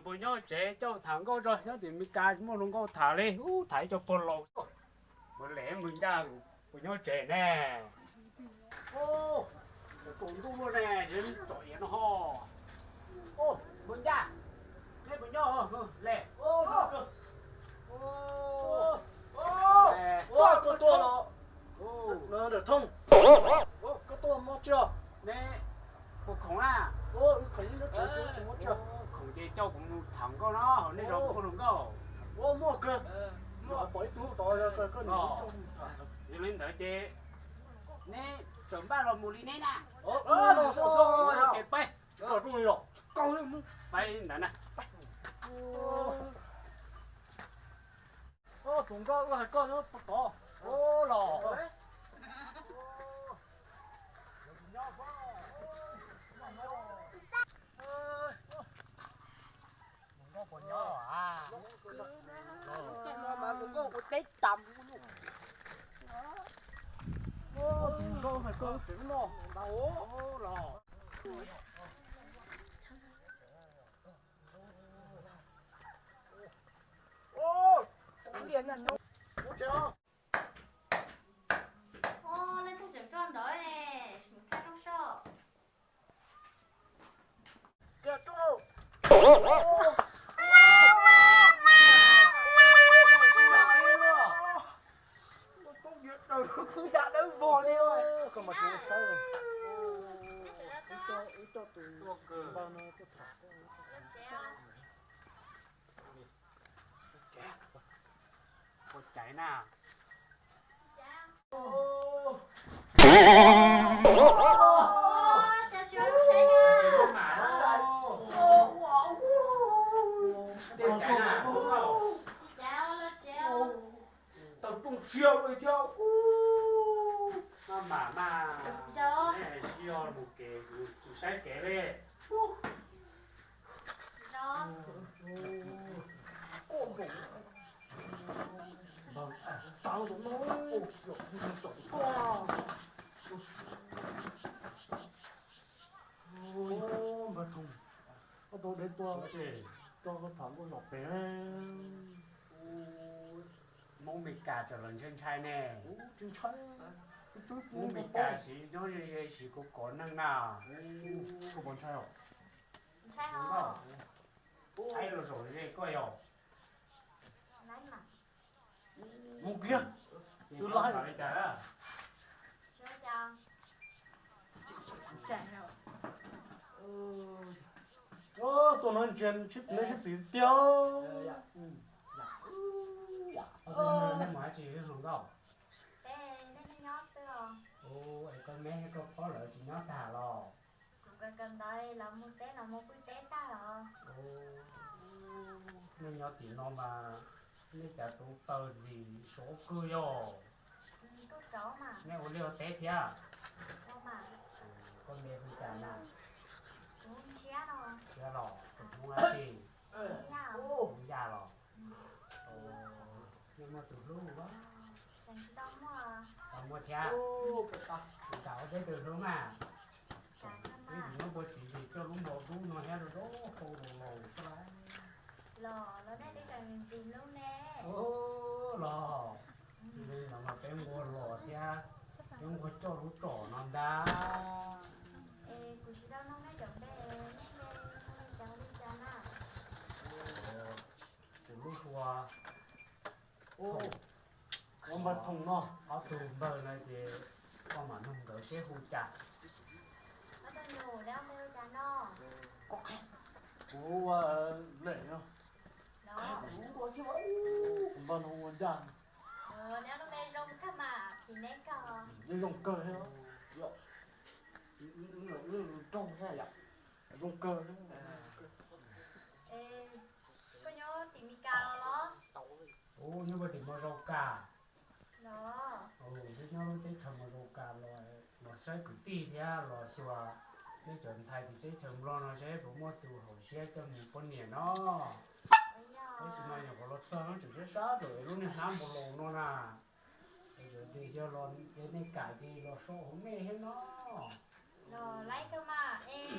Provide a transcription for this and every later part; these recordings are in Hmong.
Puas nyob tsev, coj tham nkauj tso, nyob tim Meskas muaj hluas nkauj tham li, ub, tham ib co pog laus. Mus lem mus ncaj, puas nyob tsev ne? Tus ntuj luaj ne, tsom iav no ho. Mus ncaj, neb puas nyob le? Koj tuaj los, ntawm Thoob, koj tuaj mob tsi os? Neb puas khoom na? Khoom ces coj kuv mus tham nkauj no, nej zov kuv hluas nkauj. Muaj kawg, pom ib tug tod koj nim coj mus tham. Yog li ntawd ces neb txawm npaj los mus li neb na. Ces peb, peb ntawd na. Tus nkauj, wb hais koj nyob puag tod los. Tus nkauj puas nyob a? Tus nkauj ua teb tas. Tus nkauj hais koj tsev no los. Leej twg tseem tso ntawd ne, mus kaj rooj soj. Ua caiv na. Tsis caiv, tau rooj siab ua li thiab. Maj mam mas, neb sib ho mus kev, kuv tsis saib kev li. Npawg Thoob, koj tau dev tua, koj tham nkauj zom pem. Hmoob Meskas tseem los ntshai ntshai ne. Hmoob Meskas siv nyob ze ze siv kov kov neeg na. Koj puas ntshai os? Ntshai los zaum ze koj yog. Mus kiag, tus lawm li cas? Tuaj no ntsia neb sib pim tiag. Nej mus dab tsi hluas nkauj? Es koj me koj phob lawv tsis nyob tag los? Kuv kawm kawm ntawv los mus teb los mus pw teb tag los. Nej nyob tim no mas nej cas tu taw ntxim sov kawg yog? Nej ua liaj ua teb thiab? Koj me hu cas na? Ntshiab los xeem Hmoob dab tsi? Hmoob Yaj los? Nej muaj tus hlub? Tsis tau muaj thiab. Tus kam ua peb tus hlub mas. Peb tsis nyob puag tim ces coj lub npau dub no thiab rau rau hau los laus xwb lauj. Los los nej twb kawm ntxim hlub ne. Los no mas peb nquag los thiab, peb nquag coj lub tsom no ntag. Es kuv tsis tau nug nej cov npe, nej npe hu li cas li cas na? Tus lub hu ua Npawg Thoom no. Ob tug npawg no ces koj mam nug nkawd seb hu cas. Kuv ua Lem no. Npawg no ua Ncaj. Zoo kawg thiab. Zoo kawg thiab. Koj nyob tim Mes Kas los? Ub, nyob puag tim Mos Zos Kas. Twb nyob lub teb chaws Mos Zos Kas los, los saib kwv tij thiab los xyuas nej cov ntxhais tim teb chaws Nplog no seb puas muaj tus haum siab coj mus poj niam no. Tab sis mas nyuam qhuav los txog no tseem sab sab rau lub niag hnab npau laus no na. Tseem tias xyov los es nej kam ces los so hauv nej thiab no. Los laib kawg mas es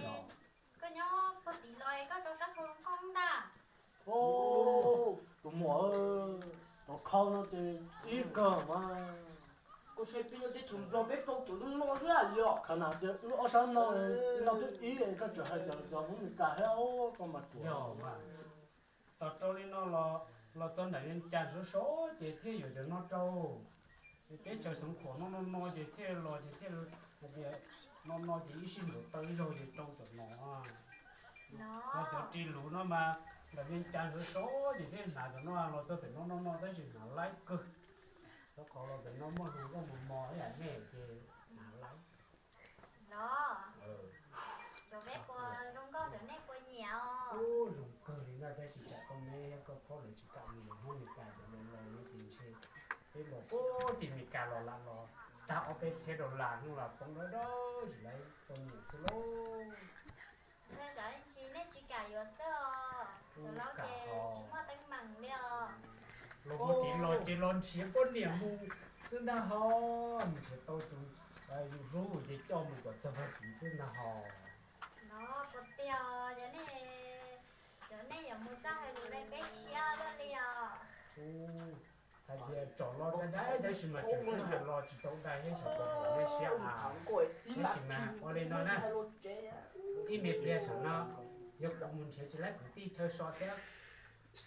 koj nyob puag tim los es koj rau sab khau zoo nkauj ntag. Tus muam, tus khau no ces ib kawg mas. Koj saib peb nyob teb chaws Nplog peb rau cov no no xwb li os. Khav nab tias wb ob sab no, no twb ib, koj tseem hais cov Hmoob Meskas thiab, koj mas ruam. Yog mas, tos rau li no los, los txog nram Vias Cas sov sov ces thiaj yuav cov no rau. Teb chaws Xeev Khuam no no no ces thiaj los ces thiaj hais tias no no ces ib sij ntuav taw ib zaug ces rau cov no. Los cov ris luv no mas nram Vias Cas sov sov ces thiaj hnav cov no los txog pem no no no tab sis hnav laib kawg. Rau qhov los pem no muaj hluas nkauj mos mos ib yam nej ces hnav laib. Los, cov peb puas zoo nkauj cov nej puas nyiam os? Ub, zoo kawg li na, tab sis tsam koj meb thiab koj phob lawv tsis kam mus Hmoob Mes Kas cov laus laus no ces ntshe peb los puag tim Mes Kas los lam los tag ob peb txhiab dollar hnub los poob dawb dawb tsis lawv tau nyiam xwb lauj. Ntshai tsam tsis, nej tsis kam yuav xwb os. Cov laus ces tsis muaj teeb meem li os. Los puag tim los ces los nrhiav poj niam mus xwb ntag ho, nrhiav tau tus yus hlub ces coj mus kom txog puag tim xwb ntag ho. No puas tiag, cov nej yuav mus txawj hais lus li peb siab luaj li os. Hais tias tsom los dai dai tab sis mas tseem twb hais los tsis tau dai thiab xyov puas haum nej siab. Tab sis mas ua li no na, ib me pliag saum no yog kuv mus nrhiav tsis laib kwv tij chaw so thiab,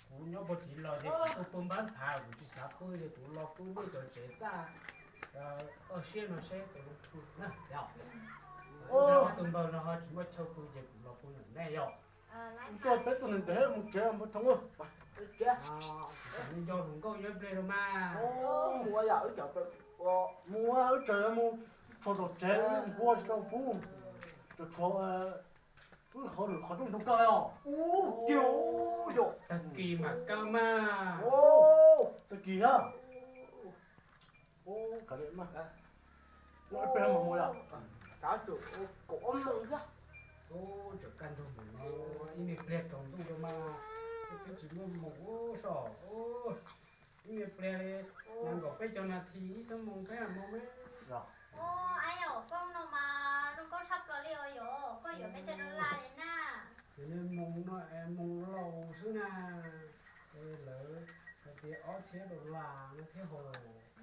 kuv nyob puag tim los ces kuv tuaj pw npab phav kuv tsis xav pw ces kuv los pw nej cov tsev txaj toj siab no seb puas zoo pw na. Tus npawg no ho tsis muaj chaw pw ces kuv los pw ntawm nej yom. Koj peb tug neeg ntev mus tsev mus thoob. Nco hluas nkauj nyob pliag rau mas. Mus wb tsev mus tshuav tom tsev, npua tsis tau pub, tshuav wb qhov lwm qhov rooj rau koj os. Tag kis mam kawg mas. Tag kis a. Ua, kav liam mas. Ua peb mus mus yom. Kaum ob moos xwb. Ua, tseem kaj ntug mus no, ib me pliag tsaus ntuj rau mas, twb tsis muaj moos ua soj. Ib me pliag li, nees nkaum peb caug nas this ib xuab moos peb moos. Ua, ab yom, koj no mas zoo nkauj tshaj plaws li os yom, koj yuav peb tsa rau laj li na. Yog li moos no es moos laus xwb na, lawv hais tias ob txhiab dollar no thiab hos.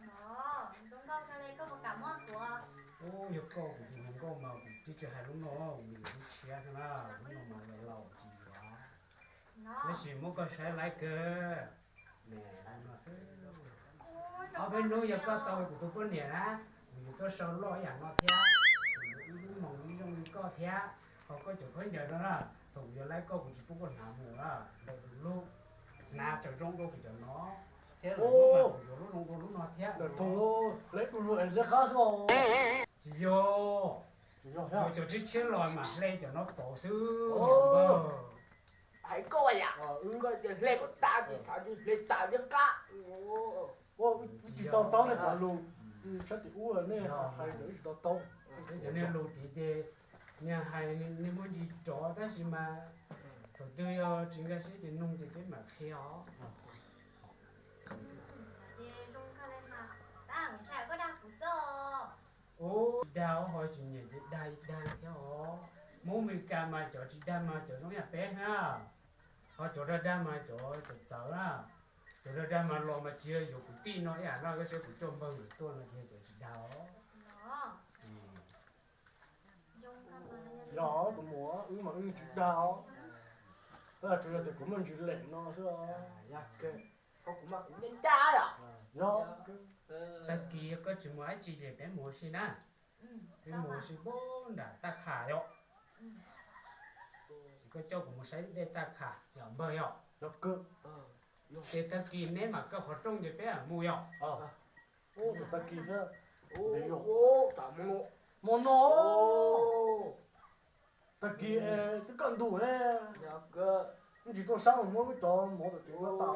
Ua, zoo nkauj kawg li, koj puas kam muab tuav? Ua, yog koj kuv tus hluas nkauj mas kuv tsis tsis hais lub no, kuv yuav lub tshiab xwb na, lub no mas laus laus tsis yuav. Tab sis muab koj saib laib kawg. Ob peb hnub yog koj tau kuv tus poj niam na, kuv yuav tuaj sau loj ib yam no thiab, kuv yuav ib lub moos ib zoo li koj thiab. Ho koj cov khaub ncaws no na, thaum kuv yuav laib koj kuv tsis pub koj hnav mus na, ntawm lub, hnav tseem zoo dua kuv cov no thiab, lub mas kuv yuav lub zoo dua lub no thiab. Ntawm thoo laib du lug es liab qab xwb. Tsis yog, yuav cov tshiab tshiab los mas hle cov no pauv xwb. Hais koj yam, koj hle kom tas ces xav hle tas liab qab. Wb tsis to taub nej cov lus, sab tim ub nej hais ntawd wb tsis to taub. Cov niag lus tid ces niag hais niag muaj ntsis tsov tab sis mas thaum twg yog tsis nkag siab ces nug ces peb mam qhia os. Tab ntshai koj dag kuv xwb os. Ub, dag ho tsis nyiam ces dag dag thiab os. Hmoob Mes Kas mas cov tsis dag mas cov zoo yam peb na, ho cov dag dag mas cov txawv txawv na. Cov dag dag mas los mas tsis yog yuav kuv tij no ib yam no, koj saib kuv coj npawg nkawd tuaj no ces cov tsis dag os. Yog tus muam, wb mas wb tsis dag os. Tab sis yog tias kuv muaj ntsis lem no xwb os. Yog, tag kis koj tsis mus dab tsi ces peb mus ua si na. Peb mus ua si puag nram Taj Kham yom. Koj coj kuv mus saib dej Taj Kham yom npawg yom. Ces tag kis neb mam kaw qhov rooj ces peb mam mus yom. Tag kis thiab, hmo no, tag kis twb kaj ntug ne, wb tsis tuaj sab mus muab wb cov mov tom tes no tas.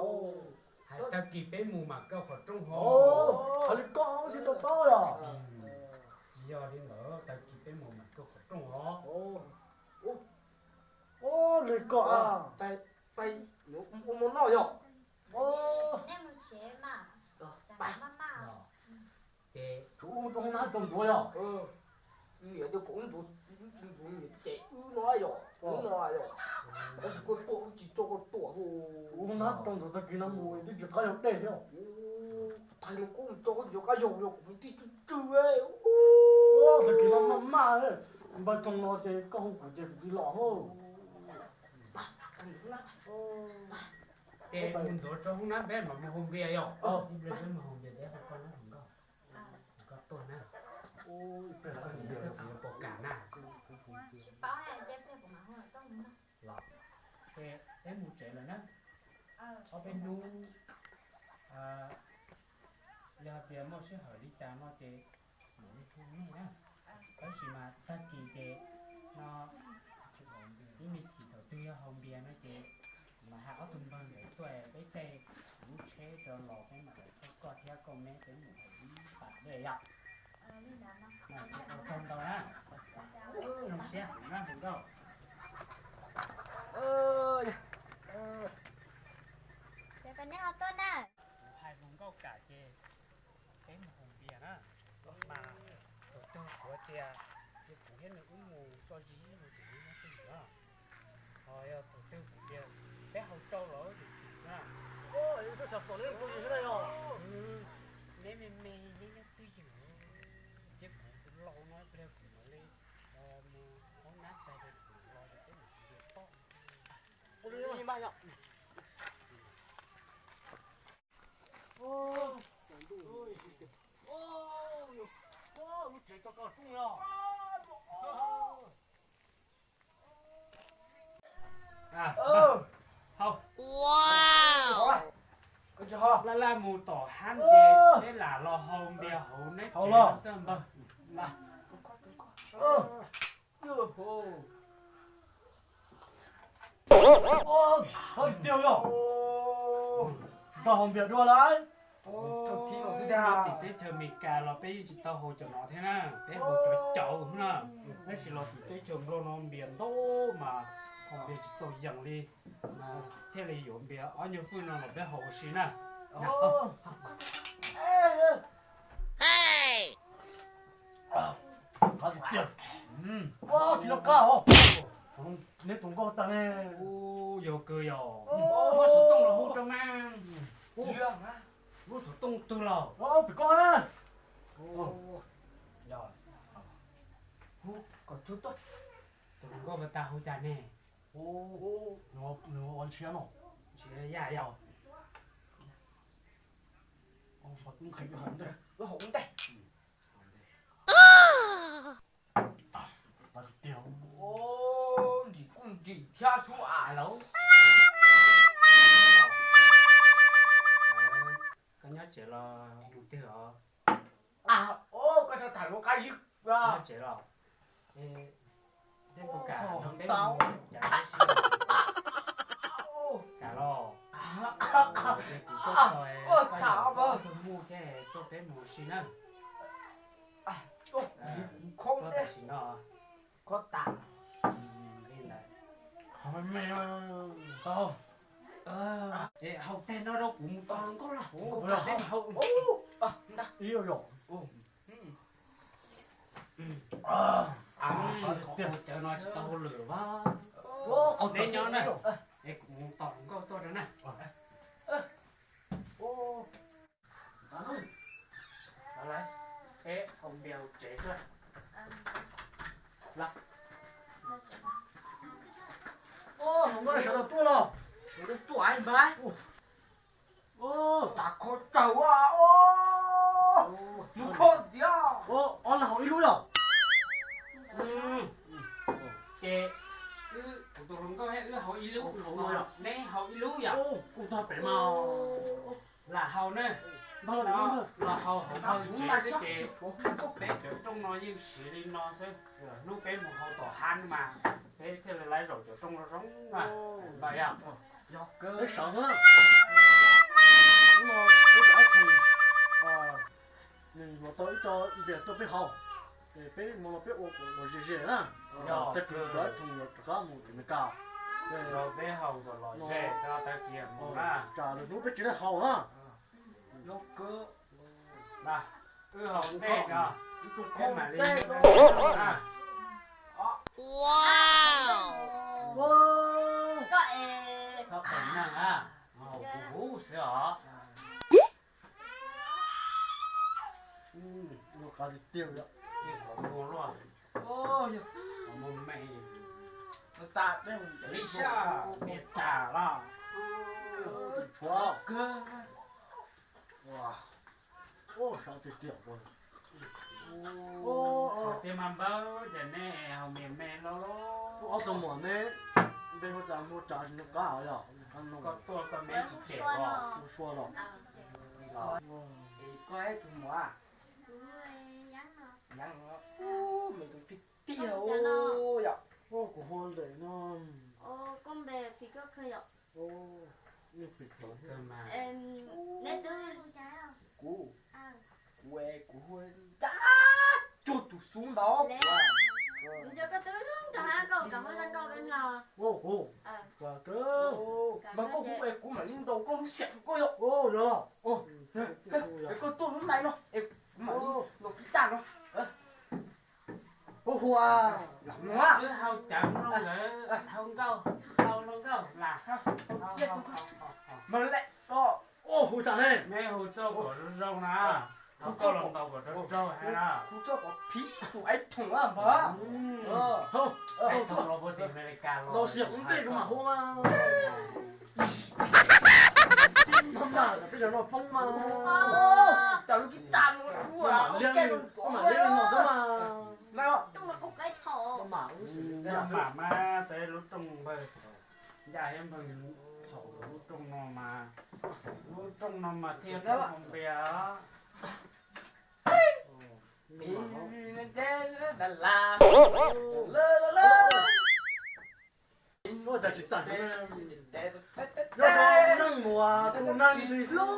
Hais tag kis peb mus mam kaw qhov rooj hov. Hais li koj wb thiaj to taub yom. Tsis yog li ntawd, tag kis peb mus mam kaw qhov rooj hov. Ua li koj a, ua mov noj yom. Nej mus tsev mas, ces tsum ub rau hoob nab rau ntxuav yom. Niam tias kom ub ntxuav, ntxuav niam cem wb no yom, wb no yom. Tab sis koj tuaj wb tsis tso koj tuaj hu. Rau ntawd tag kis no mus twb tsis qab yog dej thiab. Thaiv los koj mus tso koj tsis qab yog, yog kuv mus tij tsw tsw. Tag kis no maj maj, npawg Thoo no ces koj hu kuv ces kuv tig los hauj. Ces mus ntxuav tso hoob nab peb mam mus haus npias yom. Peb mus haus npias peb hu koj nab hluas nkauj, koj tuaj na. Peb hu npias koj txiv yuav pom kam na. Los, ces peb mus tsev lawm na. Ob peb hnub, yog hais tias muaj sij hawm li cas no ces mam li hu nej na. Tab sis mas tag kis ces no ib me chim thaum twg yog haus npias no ces mam hais ob tug npawg ntawd tuaj peb caij lub tsheb rau los peb mam li coj koj thiab koj me peb mus haus ib pas dej yom. Ua tsaug ntau na. Zoo siab na hluas nkauj. Ces peb neb ho tuaj na. Kuv hais hluas nkauj kam ces peb mus haus npias na. Mas tus twg kuv tias, ces kuv thiab nws wb mus tso zis mus tim neb nyob twj ywm na. Ho yog tus twg kuv tias peb haus tsau los tus twg na. Neb me me neb nyob twj ywm, ces kuv tus laus no pliag kuv mam li mus haub nab tag ces kuv los ces peb mus haus npias poj. Lub tsev tau koj rooj os. Hau, laj laj mus tom hab ces peb lam los haus npias hauv neb tsev no xwb npawg. Tiag yog, tsis tau haus npias dua lawm. Nyob tim teb chaws Amelikas los peb yeej tsis tau haus cov no thiab na, peb haus cov caum na. Tab sis los tim teb chaws Nplog no npias ntau mas haus npias tsis txaus yees li, mas thiaj li yuav npias ob nyuag fwj no los peb haus ua si na. Tiag, tsis loj kab os. Neb tus nkauj tag ne. Yog kawg yog. Muab xov tooj los hu rau mas. Muab xov tooj twg los? Pem koj na. Hu kom tsuag tuaj. Tus hluas nkauj ko tas hu cas ne? Nws ua ntshiab no. Ntshiab yaj yog. Nrim kuj nrim thiab sub as lauj. Koj nyob tsev los mus twg os? Koj tso tham lub qab zib. Nyob tsev los? Peb puas kam nrog peb mus cas peb si? Kam los? Ces kuv tuaj txog koj yog koj tus mus ces tuaj peb mus si na. Tuaj tam sim no. Khob tas. Li ntawd. Es haus tag no rau kuv mus tos hluas nkauj los. Peb mus haus. Ib yam. Ua cawv no tsis tau hauj lwm los. Neb nyob na, es kuv mus tos hluas nkauj tuaj rau na. Peb haus npias hauv tsev xwb. Hluas nkauj sawv daws tuaj los? Sawv daws tuaj npawg. Tag kho tsawg a. Mus kho ntxiv. Ob leeg haus ib lub yog? Ces wb, kuv tus hluas nkauj thiab wb haus ib lub, neb haus ib lub yom? Kuj tag pem mas. Lam haus na. Los haus hauv npawg tsev xwb ces peb cov rooj no yeej siv li no xwb. Hnub peb mus haus tom hav mas peb thiaj li laiv zaum cov rooj no zoo na. Npawg yog. Peb sawv na. Hnub no peb cov ab tug nws yuav tau ib co npias tuaj peb haus, es peb mus los peb ua kom ze ze na. Tej tug cov ab tug yuav rov qab mus tim Amelikas. Peb haus kom los ze tag kis mus na. Tsam lwm hnub peb tsis tau haus na. Wb haus ntej no, peb mam li. Txhob qees neeg a, haus Xwb os. Ua qab tiag tiag yom. Tiag qhov muag luaj. Yog qhov muag me. Ua tas peb mus li sab niam tas los. Tshuav kawg. Ua, sab tiag tiag. Tiag mas npawg, ces nej haus me me lauj. Ob tug muam neb, npe hu cas muag tsav tsis nco qab yom? Koj tuaj koj me tsis cem os. Ua sua los. Koj ib tug muam. Yeeb, me tus tiag tiag yom. Kuv hu Lem no. Kuv, kuv hu Ncaj Cuag tus xub ntawd. Mas koj hu es kuv mam li ntaus koj lub xiam rau koj yom. Es koj tuaj lub ntais no es kuv mam li ntaus kiv taj no. Hu hu, wb hau cawv mloog lawm, hau nkauj, hau hluas nkauj lam. Mas lawm koj hu tas ne, nej hu txoj kom zoo zoo na, hu koj los ntaus kom raug raug hais na. Hu txoj kom phiv tus Aib Thoom npawg. Aib Thoom los puag tim Amelikas los. Ntaus xiam ntej kuv mam hu mas. Mas mas peb cov no poob mas. Cas lub kiv taj no ua mam li no xwb mas. Mam mas peb lub rooj npawg, ncaj thiab npawg, thaum lub rooj no mas, lub rooj no mas thiaj tau npias. Ua cas tsis txais, yog neeg muas tus neeg ntxim hlub,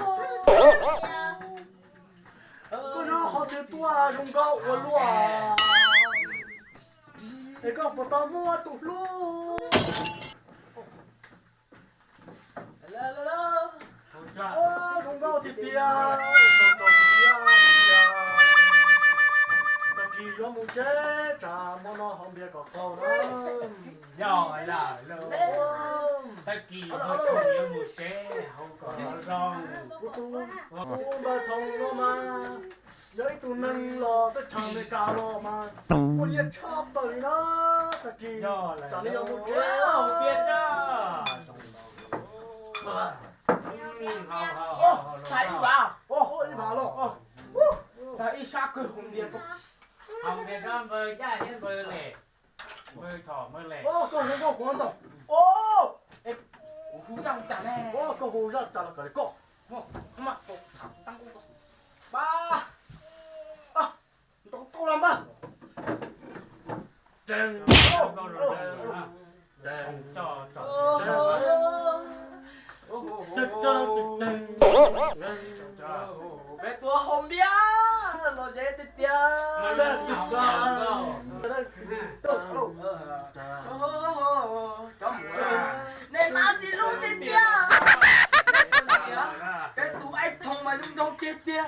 koj nyob qhov twg tuaj zoo nkauj ua luaj, es koj puas tau muaj tus hlub? Zoo nkauj tiag tiag, zoo nkauj tiag tiag. Tag kis yuav mus tsev, tsam hmo no haus npias kom qaug na. Yog lawm lauj, tag kis yuav mus tsev, haus kom zoo. Kuv tus npawg Thoom no mas yog ib tug neeg los teb chaws Amelikas los mas muaj nyiaj tshaj plaws li na. Tag kis tsam li yog mus tsev. Tag ib vas, ib vas los, tag ib sab kawg hu ntias, hu ntias rau npawg Caj thiab npawg Lem, npawg Thom npawg Lem. Koj hu nkauj kuv ntau. Kuv hu zaj cas ne? Koj hu zaj cas los kawg li koj. Mas ntau tau los npawg. Peb tuaj haus npias los ze tiag tiag. Cov muam, nej mas txi lub tiag tiag. Peb tus Aib Thoom mas zoo nraug tiag tiag.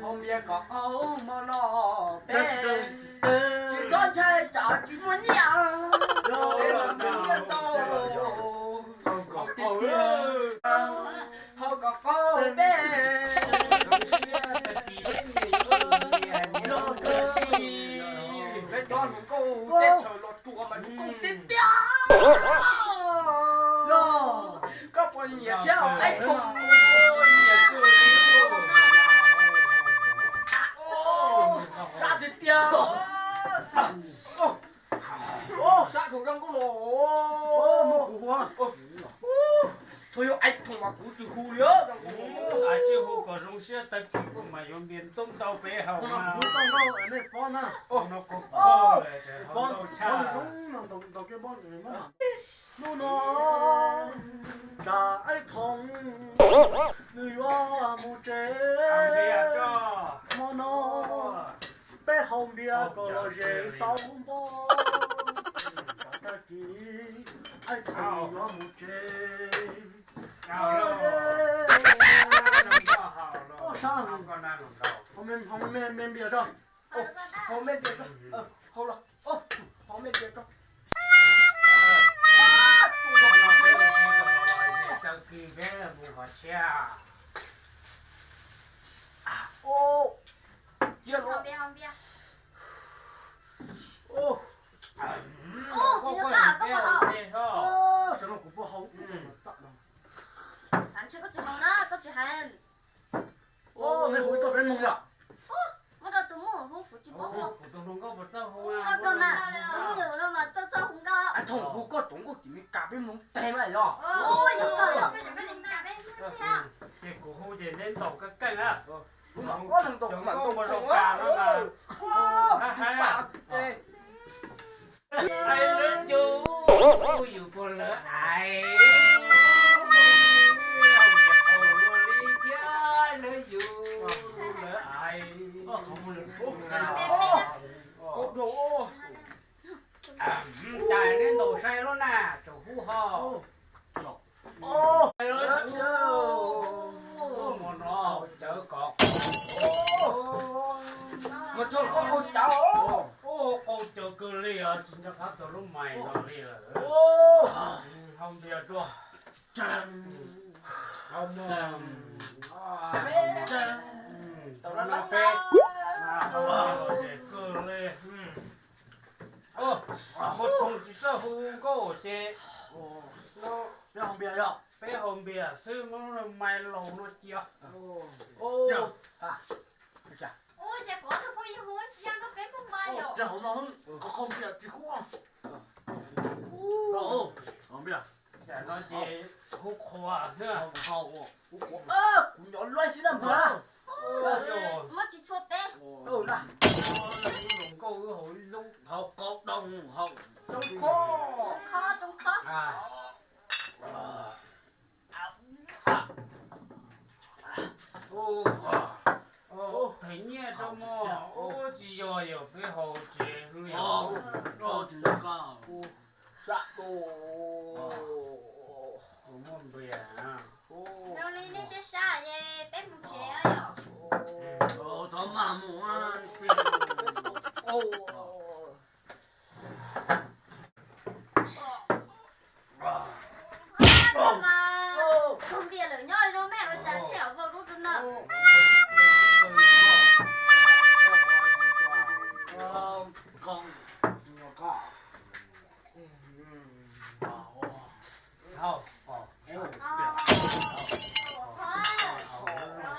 Haus npias kom qaug hmo no peb tsis txhob ntshai tsam tsis muaj nyiaj. Peb los muaj nyiaj ntau. Haus kom qaug peb. Peb cov hluas nkauj teb chaws Los Tsuas mas zoo nkauj tiag tiag. Koj puas nyiam thiab Aib Thoom? Nyiam kawg li. Sab tiag tiag. Sab Thoom zoo nkauj los. Txhob yog Aib Thoom mas kuv tsis hu li. Tsis hu kom zoo siab, tag kis kuv mas yuav npias ntoo ntau peb haus na. Hnub no tsam Aib Thoom nws yuav mus tsev, hmo no peb haus npias kom los ze xauv npo, tsam tag kis Aib Thoom nws yuav mus tsev. Haus me npias tso, haus me npias tso, haus los, haus me npias tso. Sia. Cia los. Tsis no kuv puas haus. Xav ntshe koj tsis haus na, koj tsis hais. Neb hu ib tog peb mus yom. Muab rau tus muaj hu, kuv tsis paub hu. Kuv tus hluas nkauj puas txawj hu? Hu txawj kawg mas, tus muaj hu no mas txawj txawj hu nkauj. Ai, thaum hu koj tus nkauj ces nws kam peb mus teg mas yog. Ces kuv hu ces neb ntaus kab keej na. Tus hluas nkauj puas zoo kam no mas. Ai lawv yus, yus puas lawv ais, yus qaus luaj li thiab lawv yus lawv ais. Cas neb ntaus sai lub na, tsum hub ho. Mus no cawv kom qaug cawv kawg li os, tsis nco qab tau lub mais no li lawm. Hau npias rua. Hau mus. Tau no peb hau npias kawg li. Muaj txoos tsis txawj hu nkauj ces peb hau npias xwb, muab lub mais laus no cia. Cas no ces hu qhua xwb. Kuv nco luaj xwb na npawg. Muab tsis txhua peb. Nkauj wb haus ib lub. Haus qau doog haus. Rooj khob, rooj khob. Them nyiaj rau mog, ub tsis yog yog peb haus tsev xwb yog. Sab tus. Kuv muaj npias. Zoo li nej sab sab ces peb mus tsev yom. Thov maj mus. Tus npias lawm nyob zoo mej ua cas thiaj vau lub rau no.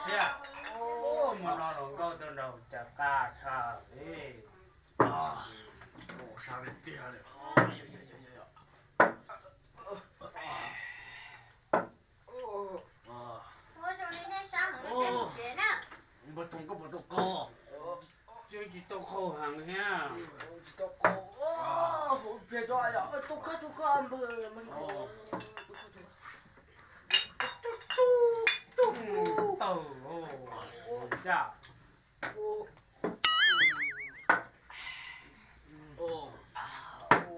Siab, mus no los nkauj tau nraug cas qab tshaj li. Ua zoo li nej sab heev li peb mus tsev na. Npawg Thoob koj puas tau qaug? Twb tsis tau qaug heev thiab. Tsis tau qaug. Hauv pliag tso, tub khawb tub khawb npawg. Tub tub tawg ncaj.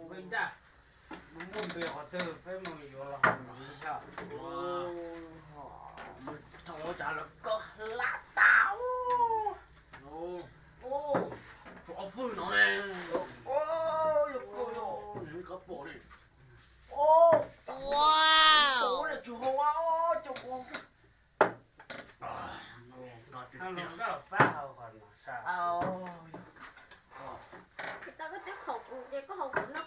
Peb ncaj, muaj npe qhov twg peb mus yuav los haus ntxiv thiab. Thaum ua cas lawv kawg hlab tas. Tsov pwg no ne. Yog kawg yog nws kab pom li. Tsis haus, cov qhov Los pab hau qhov no sab. Tau koj twb khaum kuv ces koj haus kuv no.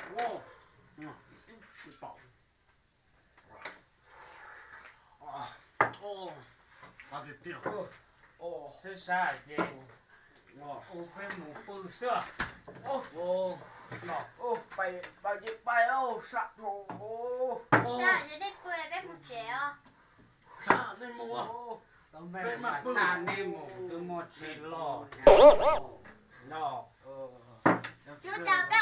Sab sab ces ua peb mus pw xwb. Pais ces pais, sab dhau. Sab ces nej pw, peb mus tsev os. Sab nej mus, peb mam pw. Sab nej mus, twb muaj tsheb loj. Tsuas cas peb